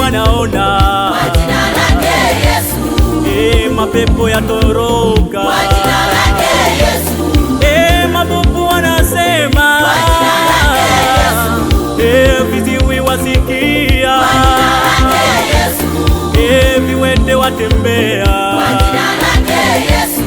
wanaona kwa jina lake Yesu. Mapepo yatoroka kwa jina lake Yesu. Mabubu wanasema kwa jina lake Yesu. Viziwi wasikia kwa jina lake Yesu. Viwete watembea kwa jina lake Yesu.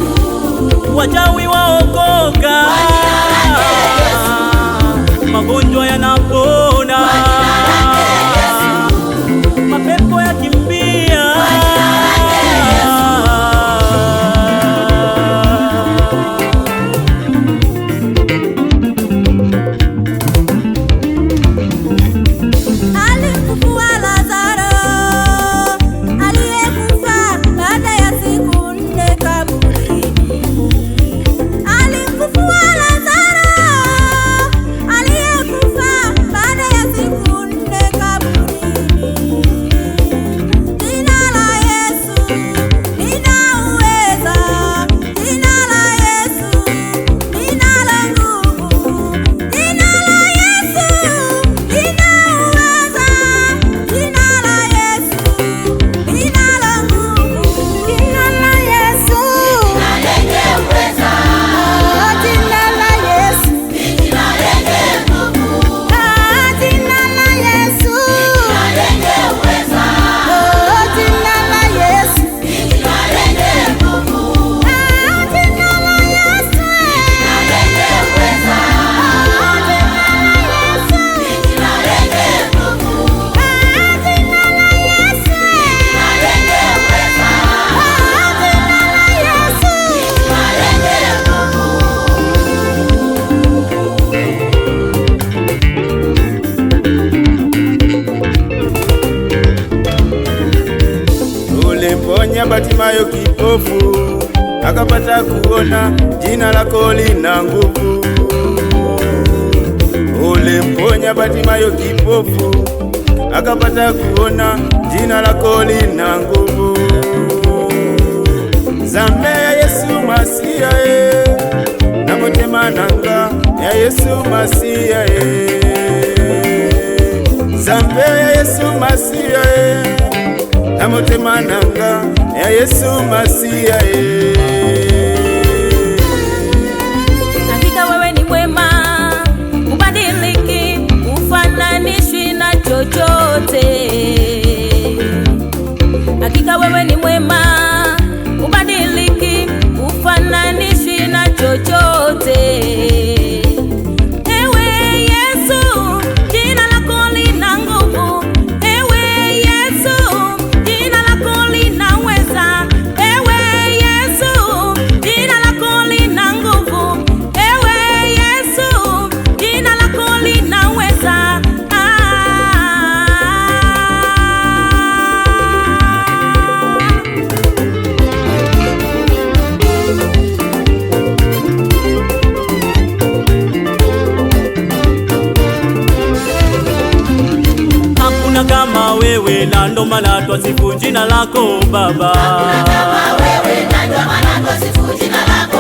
Wachawi waokoka kwa jina lake Yesu. Magonjwa yanapona kwa jina lake Yesu. Mapepo yakimbia kwa jina lake Yesu. Alimfufua Lazaro aliyekufa baada ya siku 4 kaburini. Alimfufua Lazaro aliyekufa baada ya siku 4 kaburini. Jina la Yesu lina uweza, jina la Yesu linalo nguvu, jina la Yesu lina uweza, jina la Yesu linalo nguvu, jina la Yesu Jina lenye uweza, jina la Yesu, jina lenye nguvu, jina la Yesu, jina lenye uweza, jina la Yesu, jina lenye nguvu, jina la Yesu, jina lenye uweza, jina lenye nguvu, jina la Yesu, jina lenye uweza, jina la Yesu. jina lenye nguvu. Ulimponya Batimayo kipofu akapata kuona, jina lako lina nguvu. Ulimponya Batimayo kipofu akapata kuona, jina lako lina nguvu. Zambe ya Yesu Masia na motema nanga ya Yesu Masia Zambe ya Yesu Masia na motema nanga ya Yesu Masia Hakika wewe ni mwema, ubadiliki, ufananishwi na chochote. Hakika wewe ni mwema, ubadiliki, ufananishwi na chochote. Ewe Yesu, jina lako lina nguvu. Ewe Yesu, jina lako linaweza. Ewe Yesu, jina lako lina nguvu. Ewe Yesu, jina lako linaweza. Hakuna kama wewe na ndo maana twasifu jina lako Baba. Hakuna kama wewe na ndo maana twasifu jina lako.